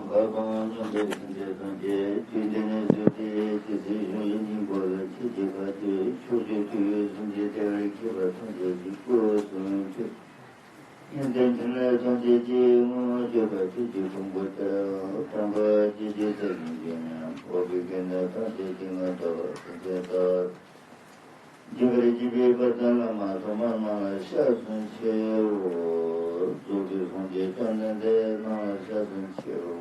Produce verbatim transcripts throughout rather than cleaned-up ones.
གང་གང་མཉམ་པའི་སེམས་ཅན་ཐམས་ཅད་དུས་འདི་ནས་བཟུང་སྟེ་ཇི་སྲིད་བཞུགས་ཡུན་རིང་པོ་ལ་ཆོས་ཀྱི་བཀའ་སྩལ་ཕྱོགས་བཅུའི་དུས་གསུམ་གྱི་བདེ་བར་གཤེགས་པ་ཐམས་ཅད་ཀྱི་སྐུ་གསུང་ཆོས། ཡོན་ཏན་ཕྲིན་ལས་ཐམས་ཅད་ཀྱི་ངོ་བོ་སྤྱོད་པ་ཆོས་ཀྱི་ཕུང་པོ་སྟེ། སྟོང་པ་ཆོས་ཀྱི་སྟེང་ནས་བརྗོད་ན་འཕགས་པའི་དགེ་འདུན་ཐམས་ཅད་ཀྱི་མངའ་ཐང་ཐམས་ཅད་དག་བརྗོད་པར་བགྱིས་པའི་དཔལ་ལྡན་བླ་མ་ཐོག་མར་སྣང་ལ་ཞལ་གསུམ་མཆིའོ། རྫོགས་པའི་སངས་རྒྱས་བཅོམ་ལྡན་འདས་སྣང་ལ་ཞལ་གསུམ་མཆིའོ།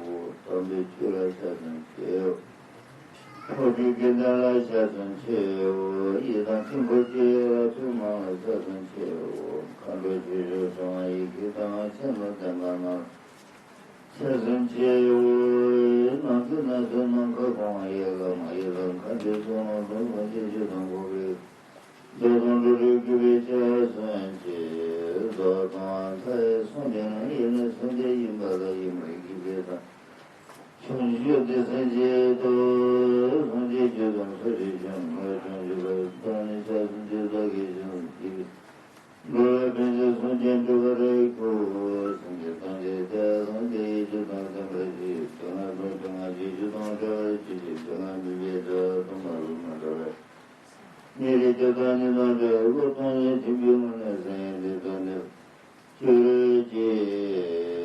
དམ་པའི་ཆོས་ལ་ཞལ་གསུམ་མཆིའོ། འཕགས་པའི་དགེ་འདུན་ལ་ཞལ་གསུམ་མཆིའོ། ཡི་དམ་ཆོས་འཁོར་བཅས་ལ་ཐོག་མར་ལ་ཞལ་གསུམ་མཆིའོ། མཁའ་འགྲོ་ཆོས་སྐྱོང་སྲུང་བ་ཡི་གེ་དང་མཚན་དང་ལྡན་པ་རྣམས། ཞལ་གསུམ་མཆིའོ། ནམ་མཁའ་ནམ་མཁའ་ནམ་མཁའ་གང་ཡི་ལ་མ་ཡི་ལ་མཁའ་འགྲོའི་ཚོགས་རྣམས་དང་སངས་རྒྱས་ཆོས་དང་འཁོར་བའི་བདག་དང་འགྲོ་དྲུག་གུས་པས་ཞལ་གསུམ་མཆི། བདག་དང་མཐའ་ཡས་སངས་རྒྱས་རྣམས་ཡེ་ནས་སངས་རྒྱས་ཡིན་པ་ལ་ཡིན་པར་གུས་པས་དང་། བྱང་ཆུབ་སེམས་བསྐྱེད་དོ། སངས་རྒྱས་ཆོས་དང་ཕྱག་རྒྱའི་ཞིང་ལ་བྱང་ཆུབ་པར་བདག་ནི་ཞལ་གསུམ་མཆི། བདག་གིས་ཞལ་གསུམ་མཆི་བའི་འགྲོ་བ་ཕན་ཕྱིར་སངས་རྒྱས་འགྲུབ་པར་ཤོག་སེམས་ཅན་ཐམས་ཅད་སངས་རྒྱས་ཀྱི་ཆོས་དང་ལྡན་པར་ཤོག་དེ་སྔ་བྱུང་དེ་སྔ་བྱེད་ཆོས་དང་འབྲེལ་བར་གྱུར་ཅིག་དེ་སྔ་མི་བྱེད་དེ་སྔ་བྱུང་བ་ལ་མ་འབྲལ་བར། ཉེ་རིང་སྐྱོབ་དང་ཉེ་དང་བྲལ་བློ་གཏོང་ནས་ཐིམ་པའི་ངང་ནས་སངས་རྒྱས་འདི་དག་ནི་གྱུར་ཅིག་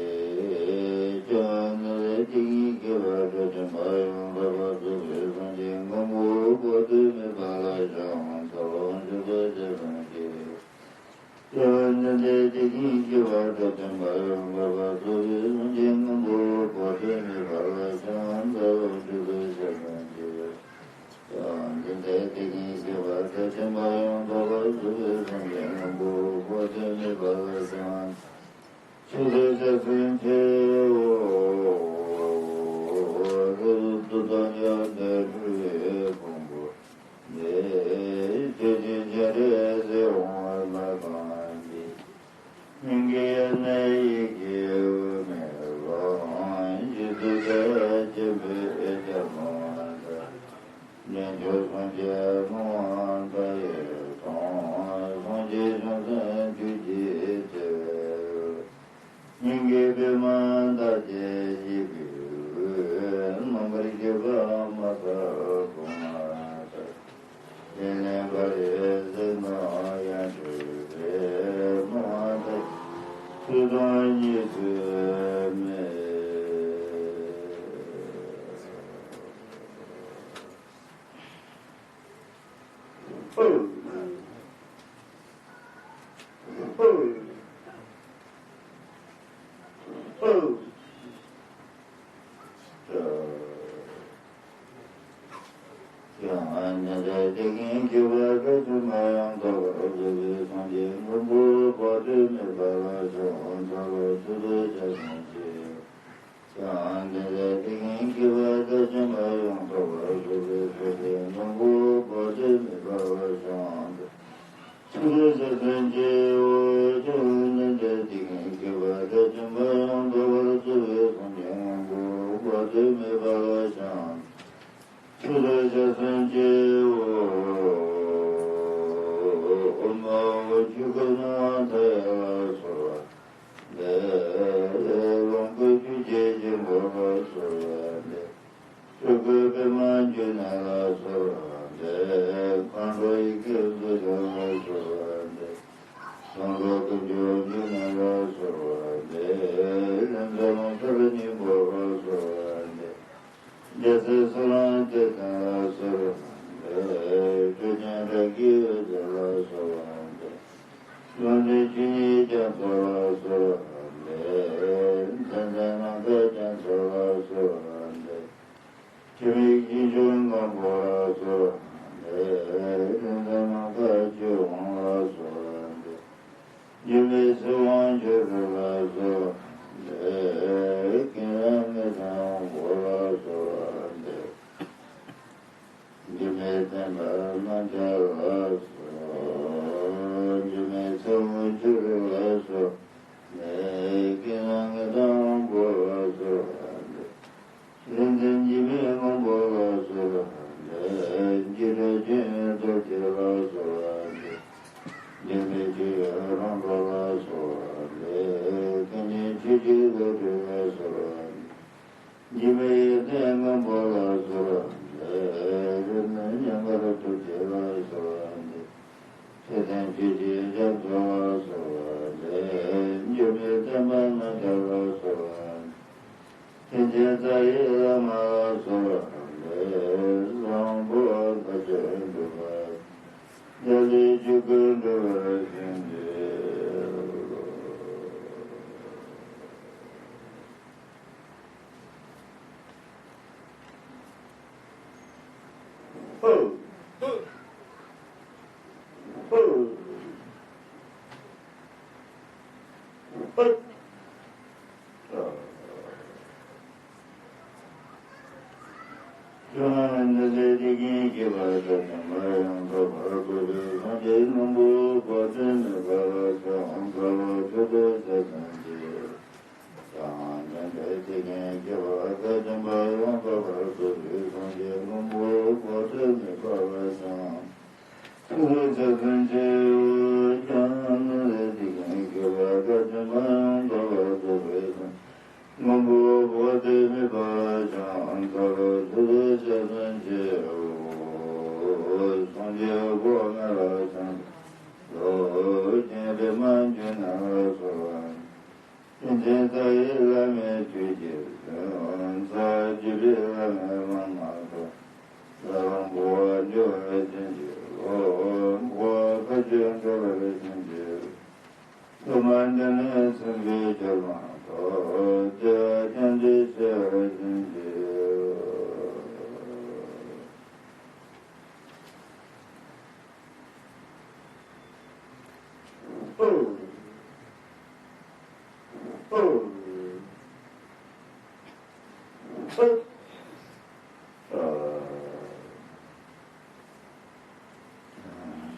ཀྱང་ནི་ཏིང་ངེ་འཛིན་གྱི་བར་དུ་ཐིམ་པ་ཡང་དག་པར་རྫོགས་པའི་སངས་རྒྱས་མགོན་པོ་བོ་དོན་མེད་པ་ལ་ཕྱག་འཚལ་ལོ། མཆོད་པའི་ཞལ་གསུམ་མཆི། ཀྱང་ནི་ཏིང་ངེ་འཛིན་གྱི་བར་དུ་ཐིམ་པ་ཡང་དག་པར་རྫོགས་པའི་སངས་རྒྱས་མགོན་པོ་བོ་དོན་མེད་པ་ལ་ཕྱག་འཚལ་ལོ། མཆོད་པའི་ཞལ་གསུམ་མཆི། ཡང་ཏིང་ངེ་འཛིན་གྱི་བར་དུ་ཐིམ་པ་ཡང་དག་པར་རྫོགས་པའི་སངས་རྒྱས་མགོན་པོ་བོ་དོན་མེད་པ་ལ་ཕྱག་འཚལ་ལོ། མཆོད་པའི་ཞལ་གསུམ་མཆིའོ། རབ་ཏུ་དང་མཉམ་པའི་སྤྲུལ་པའི་ཕུང་པོ་འདི། ཆོས་ཀྱི་སྤྱན་རས་གཟིགས་དབང་བསྔགས་པ་དང་ལྡན། སྙིང་གའི་དབྱེར་མེད་ཡེ་ཤེས་དབུ་མའི་ཀློང་། རྗེ་བཙུན་དཔལ་ཆེན་པོའི་ཞལ་སྔོན་ལ། རྣལ་འབྱོར་སངས་རྒྱས་སྣང་བ་མཐའ་ཡས་དང་། སངས་རྒྱས་བྱང་སེམས་ཐུགས་ཀྱི་ཚེ་འཕེལ། སྙིང་གའི་པདྨ་འདབ་བརྒྱད་བཞད་པའི་དབུས། རྣམ་པར་བཞད་པ་མ་ཆགས་གོང་མ་ལྟར། ཡེ་ནས་འབར་བའི་གཟི་མདངས་ཡང་སྤྲོས་པས། སྣང་བ་མཐའ་ཡས་ཚུལ་དང་གཉིས་སུ་མེད། ཡང་ནི་ཏིང་ངེ་འཛིན་གྱི་བར་དུ་ཐིམ་པ་ཡང་དག་པར་རྫོགས་པའི་སངས་རྒྱས་མགོན་པོ་བོ་དོན་མེད་པ་ལ་ཕྱག་འཚལ་ལོ། མཆོད་པའི་ཞལ་གསུམ་མཆི། ཡང་ནི་ཏིང་ངེ་འཛིན་གྱི་བར་དུ་ཐིམ་པ་ཡང་དག་པར་རྫོགས་པའི་སངས་རྒྱས་མགོན་པོ་བོ་དོན་མེད་པ་ལ་ཕྱག་འཚལ་ལོ། མཆོད་པའི་ཞལ་གསུམ་མཆིའོ། ཡང་ནི་ཏིང་ངེ་འཛིན་གྱི་བར་དུ་ཐིམ་པ་ཡང་དག་པར་རྫོགས་པའི་སངས་རྒྱས་མགོན་པོ་བོ་དོན་མེད་པ་ལ་ཕྱག་འཚལ་ལོ། མཆོད་པའི་ཞལ་གསུམ་མཆིའོ། ཨོཾ་མ་ཧཱ་ཆོས་སྐུ་སྣང་བ་མཐའ་ཡས་ལ་གསོལ་བ་འདེབས། ལོངས་སྐུ་ཆོས་ཀྱི་དཀྱིལ་འཁོར་ལ་གསོལ་བ་འདེབས། ཆོས་སྐུ་པདྨ་འབྱུང་གནས་ལ་གསོལ་བ་འདེབས། མཁའ་འགྲོ་ཡི་གེ་གཙོ་ཆེན་ལ་གསོལ་བ་འདེབས། ལྷོ་ཕྱོགས་ཀུན་འབྱུང་འབྱུང་གནས་ལ་གསོལ་བ་འདེབས། ལྷུན་རྫས་རླུང་གསར་སྙིང་པོ་ལ་གསོལ་བ་འདེབས། རྒྱལ་སྲས་གསེར་ལྷུང་བརྒྱ་བྱིན་ལ་གསོལ་བ་འདེབས། སྲོག་ཀྱང་རིགས་ཀྱི་དབུ་རྒྱན་ལ་གསོལ་བ་འདེབས། ལྷུན་གྲུབ་ཆོས་ཉིད་རྒྱ་མཚོ་ལ་གསོལ་བ་འདེབས། མཚན་མཚན་ནམ་མཁའ་རྒྱ་མཚོ་ལ་གསོལ་བ་འདེབས། འཆི་མེད་ཞིང་སྐྱོང་མགོན་པོ་ལ་གསོལ་བ་འདེབས། ལྷུན་རྫས་ནམ་མཁའ་ཆོས་དབང་ལ་གསོལ་བ་འདེབས། འཇིགས་མེད་ཚེ་དབང་ཆོས་སྒྲོན་ལ་གསོལ་བ་འདེབས། ཀུན་དགའ་མི་ལྡན་དབང་པོ་ལ་གསོལ་བ་འདེབས། འཇིགས་མེད་བརྟན་པ་རྣམ་རྒྱལ་ལ་གསོལ། འཇིགས་མེད་ཚེ་དབང་ཆོས་སྒྲོན་ལ་གསོལ་བ་འདེབས། ཀུན་དགའ་མི་ལྡན་དབང་པོ་ལ་གསོལ་བ་འདེབས། ལྷུན་རྫས་འཇིགས་མེད་སྔོན་པོ་ལ་གསོལ་བ་འདེབས། འཇིགས་བྲལ་ཆོས་དབྱིངས་རྡོ་རྗེ་ལ་གསོལ་བ་འདེབས། འཇིགས་མེད་ཆོས་དབྱིངས་རང་གྲོལ་ལ་གསོལ་བ་འདེབས། ཀུན་མཁྱེན་ཆོས་ཀྱི་བློ་གྲོས་ལ་གསོལ་བ་འདེབས། འཇིགས་པའི་ཡེ་ཤེས་མགོན་པོ་ལ་གསོལ་བ་འདེབས། རིག་མེད་ཉམས་དགར་ཐུགས་རྗེ་ལ་གསོལ་བ་འདེབས། ཚེ་དང་ཆོས་ཀྱི་རྒྱ་མཚོ་ལ་གསོལ་བ་འདེབས། འགྱུར་མེད་བསྟན་པ་རྣམ་དག་ལ་གསོལ་བ་འདེབས། མཁན་ཆེན་རྩ་བའི་བླ་མ་ལ་གསོལ་བ་འདེབས། བཟང་པོ་མཁའ་སྤྱོད་འགྲུབ་པ། རྒྱལ་སྲས་ཆོས་སྐུ་འགྲུབ་པར་བྱིན་གྱིས་རློབས། ཧོ། ཧོ། ཧོ། བཅོམ་ལྡན་འདས་ཀྱིས་སྐྱེས་པ་དགྲ་བཅོམ་པ་ཡང་དག་པར་རྫོགས་པའི་སངས་རྒྱས་ལྷུན་པོ་འཁོར་དུ་མེད་པ་ལ་ཕྱག་འཚལ་ལོ། ཐུགས་རྗེ་ཆེ་གསུངས་ཀྱི། བཅོམ་ལྡན་འདས་ཀྱིས་སྐྱེས་པ་དགྲ་བཅོམ་པ་ཡང་དག་པར་རྫོགས་པའི་སངས་རྒྱས་ལྷུན་པོ་འཁོར་དུ་མེད་པ་ལ་ཕྱག་འཚལ་ལོ། ཐུགས་རྗེ་ཆེ་གསུངས་ཀྱི། བཅོམ་ལྡན་འདས་ཀྱིས་སྐྱེས་པ་དགྲ་བཅོམ་པ་ཡང་དག་པར་རྫོགས་པའི་སངས་རྒྱས་ལྷུན་པོ་འཁོར་དུ་མེད་པ་ལ་ཕྱག་འཚལ་ལོ། ཐུགས་རྗེ་ཆེ་གསུངས་ཀྱི། སངས་རྒྱས་འཁོར་བ་ལ་ཕྱག་འཚལ་ལོ། སྤྱན་རས་མ་བྱོན་ནས་གསོལ་བ། མཁན་ཆེན་རྩ་བའི་བླ་མའི་ཐུགས་ཀྱི་དོན། རྩ་བརྒྱུད་པའི་བླ་མའི་བླ་མ་དང་། ལྷ་རམས་པ་འགྲུབ་པར་བྱིན་གྱིས་རློབས། འཁོར་བ་མཁའ་སྤྱོད་འགྲུབ་པར་བྱིན་གྱིས་རློབས། ཐོག་མར་འདི་ནས་གསན་པའི་སྐྱབས་མ་ཐོབ། བདེ་བ་ཅན་དུ་སྐྱེ་བར་བྱིན་གྱིས་རློབས། ཨོ། ཨོ། ཨོ། བཅོམ་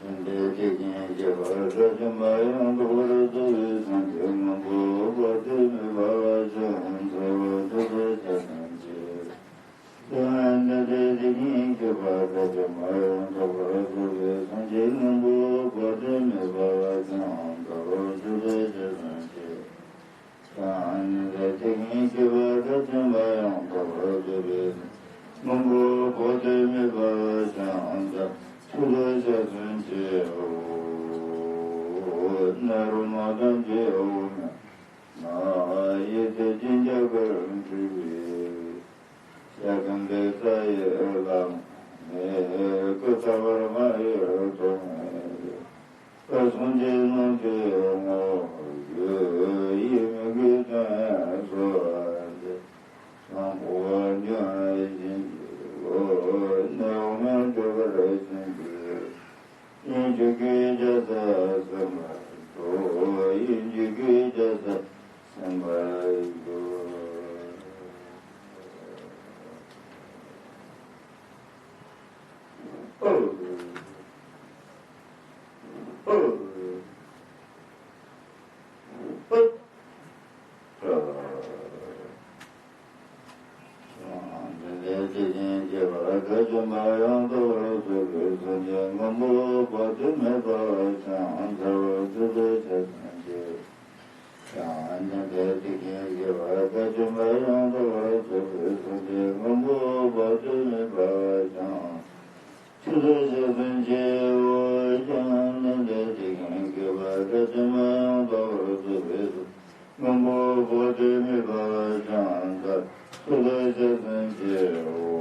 ལྡན་འདས་ཀྱིས་སྐྱེས་པ་དགྲ་བཅོམ་པ་ཡང་དག་པར་རྫོགས་པའི་སངས་རྒྱས་ལྷུན་པོ་འཁོར་དུ་མེད་པ་ལ་ཕྱག་འཚལ་ལོ། ཐུགས་རྗེ་ཆེ་གསུངས་ཀྱི། བཅོམ་ལྡན་འདས་ཀྱིས་སྐྱེས་པ་དགྲ་བཅོམ་པ་ཡང་དག་པར་རྫོགས་པའི་སངས་རྒྱས་ལྷུན་པོ་འཁོར་དུ་མེད་པ་ལ་ཕྱག་འཚལ་ལོ། ཐུགས་རྗེ་ཆེ་གསུངས་ཀྱི། བཅོམ་ལྡན་འདས་ཀྱིས་སྐྱེས་པ་དགྲ་བཅོམ་པ་ཡང་དག་པར་རྫོགས་པའི་ལྷུན་པོ་འཁོར་དུ་མེད་པ་ལ་ཕྱག་འཚལ། ཐུགས་རྗེ་ཆེ་གསུངས་ཀྱི། ཨོ། གནས་རབ་མ་ཐམས་ཅད་འོག་མིན་ན། ཡེ་ཤེས་ཀྱི་རྒྱ་གར་འཁྲིགས་པའི། ཞལ་གང་གི་རྩ་བའི་བླ་མ་ནི། སྐུ་ཐོག་པདྨ་འོད་ཐོགས་མེད། སངས་རྒྱས་རྣམས་ཀྱི་ངོ་བོ། ཡིད་མོས་གུས་ཀྱང་གསོལ་བ་འདེབས། བཟང་པོ་ལ་འབྱུང་བར་བྱིན་གྱིས་རློབས། གནས་འོག་མིན་འགྲུབ་པར་བྱིན་གྱིས། དབྱིངས་ཀྱི་སྐུའི་རྒྱལ་སར་གསན་པར་ཤོག། དབྱིངས་ཀྱི་སྐུའི་རྒྱལ་སར་གསན་པར་ཤོག། ཨོ། ཨོ། ཨོ། བཅོམ་ལྡན་འདས་ཀྱིས་སྐྱེས་པ་དགྲ་བཅོམ་པ་ཡང་དག་པར་རྫོགས་པའི་སངས་རྒྱས་ལྷུན་པོ་འཁོར་དུ་མེད་པ་ལ་ཕྱག་འཚལ་ལོ། ཐུགས་རྗེ་ཆེ་གསུངས་ཀྱི། བཅོམ་ལྡན་འདས་ཀྱིས་སྐྱེས་པ་དགྲ་བཅོམ་པ་ཡང་དག་པར་རྫོགས་པའི་སངས་རྒྱས་ལྷུན་པོ་འཁོར་དུ་མེད་པ་ལ་ཕྱག་འཚལ། ཐུགས་རྗེ་ཆེ་གསུངས་ཀྱི། བཅོམ་ལྡན་འདས་ཀྱིས་སྐྱེས་པ་དགྲ་བཅོམ་པ་ཡང་དག་པར་རྫོགས་པའི་སངས་རྒྱས་ལྷུན་པོ་འཁོར་དུ་མེད་པ་ལ་ཕྱག་འཚལ། ཐུགས་རྗེ་ཆེ་གསུངས་ཀྱི། ཨོ།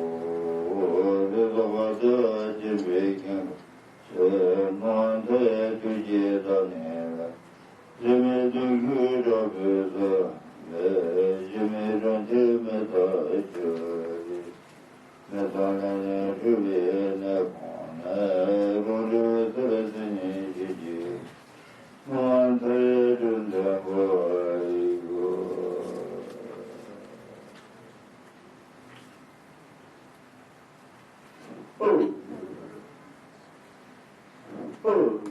ལུས་རྟོག་པ་དང་བཅས་པའི་ཁེངས་པ་ཆོས་སྣང་མཐའ་ཡས་ཐུགས་ཀྱི་བདག་ཉིད་ལ། གཞི་མེད་དུང་སྐྱོང་དྲག་པོས་གསོལ་བ་འདེབས། གཞི་མེད་གྲོང་ཁྱེར་མེ་ཏོག་གི་ཕྱོགས་ཀྱི། མེ་ཏོག་ལེན་ལེན་འཁྲིགས་པའི་གནས་ཁང་ན། ལོངས་སྤྲུལ་སེར་བ་སེང་གེ་ཞལ་གྱི། སྣང་བ་མཐའ་ཡས་སྤྲིན་ལྡན་པོ་ཡི་གུ། ཨོ། ཨོ། ཨོ།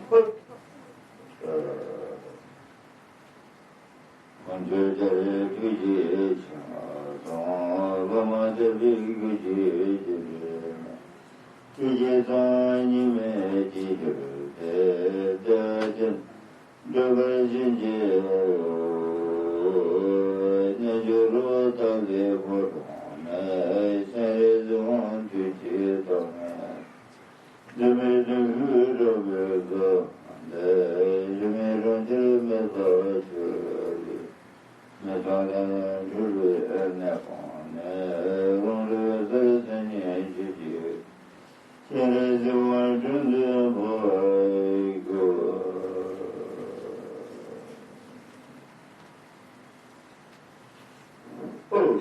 དཀོན་མཆོག་རྒྱལ་བའི་ཐུགས་རྗེ་ཆེ། ཚངས་པ་མ་ཁྱབ་པའི་སྐུ་ཞབས་ཀྱི་ལུས་ལ། ཐུགས་རྗེ་ཚངས་པ་ཉིད་མེད་ཀྱི་ཞབས་པད་བརྟན་པར་བགྲོད་པར་བྱིན་གྱིས་རློབས། ལ་ཡང་འཁྲུལ་པའི་གནས་སྤངས་ནས། རང་གྲོལ་བའི་སར་སེམས་ཉིད་སྤྱོད་ཅིང་། སྤྱན་རས་གཟིགས་དབང་དྲུང་འདུས་འཁོར་བསྐོར། ཨོ།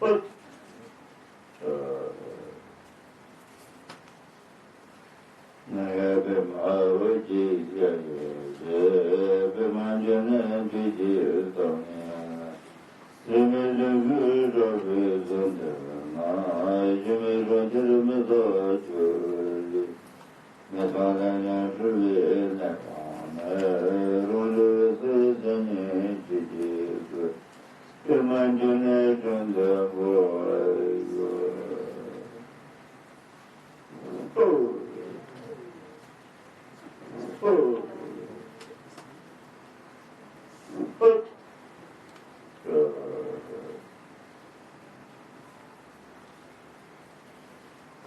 ཨོ། ཨོ། ནམ་མཁའི་པདྨ་འོད་ཀྱི་ཞལ་གྱི་ཚལ། པདྨ་འབྱུང་གནས་དུས་ཀྱི་ཐོག་ནས། བཟོད་མེད་སྤྲིན་དཀར་སྒྲོག་པའི་ཚོན་མདོག་མ། ཞུན་མའི་གྲོང་ཁྱེར་མེ་ཏོག་གི་རི། མེ་ཏོག་ལས་ཀྱང་འཁྲུལ་པའི་གནས་སྤངས་ནས། རང་གྲོལ་བའི་སར་སེམས་ཉིད་སྤྱོད་ཅིང་། པདྨ་འབྱུང་གནས་དྲུང་འདུས་འཁོར་བསྐོར།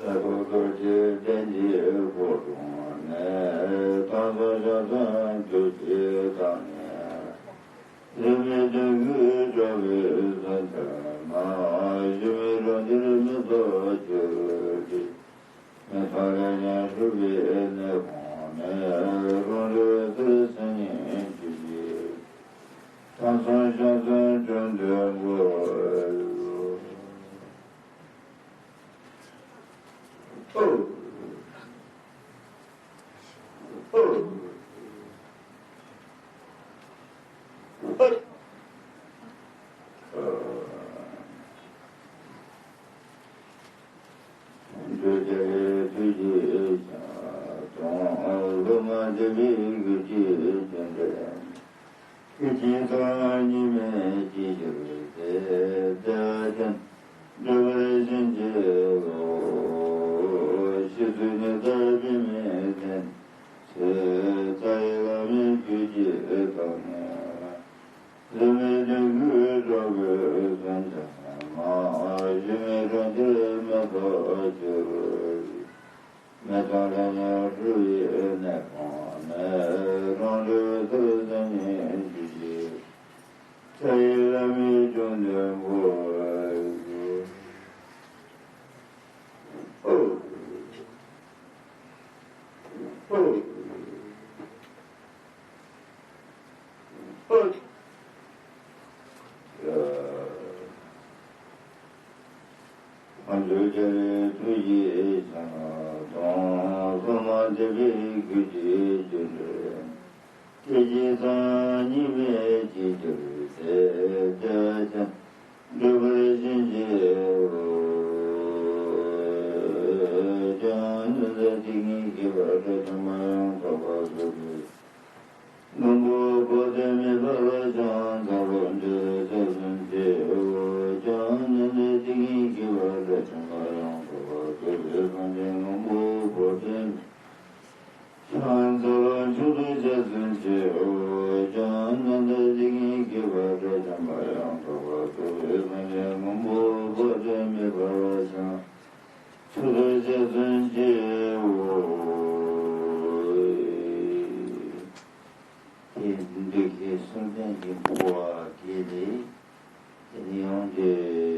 ལྷའི་གཙོ་ཆེན་སྤྱན་གྱི་སྐུ་དྲུང་ནས། མཐའ་མཚམས་ཕྱག་མཚན་དུས་ཀྱི་ཐོག་ནས། བཟོད་མེད་སྤྲིན་དཀར་སྒྲོག་པའི་ཚོན་མདོག་མ། ཞུན་མའི་གྲོང་ཁྱེར་མེ་ཏོག་གི་རི། མེ་ཏོག་ལས་ཀྱང་འཁྲུལ་པའི་གནས་སྤངས་ནས། རང་གྲོལ་བའི་སར་སེམས་ཉིད་སྤྱོད་ཅིང་། མཐའ་མཚམས་ཕྱག་མཚན་དྲུང་འདུས་འཁོར་བསྐོར། འདོད་ཆགས་ཀྱི་དུས་ཀྱི་ཆང་དང་། ལོ་མ་འདས་པའི་གོས་ཀྱི་རྒྱུ་འབྲས། སྐད་ཅིག་ཙམ་གཉིས་མེད་ཅིག་གྱུར་ཏེ། བདེ་བ་ཅན་འགྲུབ་པར་བྱིན་གྱིས་རློབས། ཤི་ཚུལ་ནི་ད་བུད་མེད་ཅན། ཚེ་ད་ཡི་བླ་མའི་རྒྱུད་ཀྱི་ཐོག་ནས། བཟོད་མེད་སྤྲིན་དཀར་སྒྲོག་པའི་ཚོན་མདོག་མ། ཞུན་མའི་གྲོང་ཁྱེར་མེ་ཏོག་གི་རི། མེ་ཏོག་ལས་ཀྱང་འཁྲུལ་པའི་གནས་སྤངས་ནས། རང་གྲོལ་བའི་སར་སེམས་ཉིད་སྤྱོད་ཅིང་། ད་ཡི་བླ་མའི་དྲུང་འདུས་འཁོར་བསྐོར། ཨོ། ཨོ། ཨོ། ཨ། འདོད་ཆགས་ཀྱི་དུས་ཀྱི་ཆང་དང་། ལོ་མ་འདས་པའི་གོས་ཀྱི་རྒྱུ་འབྲས། སྐད་ཅིག་ཙམ་གཉིས་མེད་ཅིག་གྱུར་ཏེ། བདེ་བ་ཅན་འགྲུབ་པར་བྱིན་གྱིས་རློབས། ཀྱང་ནི་འདི་ཏིང་ངེ་འཁྱིལ་བ་དགྲ་བཅོམ་པ་ཡང་དག་པར་རྫོགས་པའི་མགོན་པོ་འཕོ་ལྡན་མེ་འབར་བ་ཤིང་རྟ་ལོ་འདྲའི་རྩལ་གསུམ་མཆེའོ། ཀྱང་ནི་འདི་ཏིང་ངེ་འཁྱིལ་བ་དགྲ་བཅོམ་པ་ཡང་དག་པར་རྫོགས་པའི་སངས་རྒྱས་མགོན་པོ་འཕོ་ལྡན་ཤིང་རྩ་ལ་མཆུ་ཏོ་བརྒྱ་གསུམ་མཆེའོ། ཀྱང་ནི་འདི་ཏིང་ངེ་འཁྱིལ་བ་དགྲ་བཅོམ་པ་ཡང་དག་པར་རྫོགས་པའི་སངས་རྒྱས་མགོན་པོ་འཕོ་ལྡན་མེ་འབར་བ་ཤིང་མཆུ་ཏོ་བརྒྱ་གསུམ་མཆེའོ། དེ་འདོད་ཁམས་གསུམ་ལྡན་གྱི་འཁོར་བ་དགེ་ལེགས། དེ་ནི་ཡང་དེ།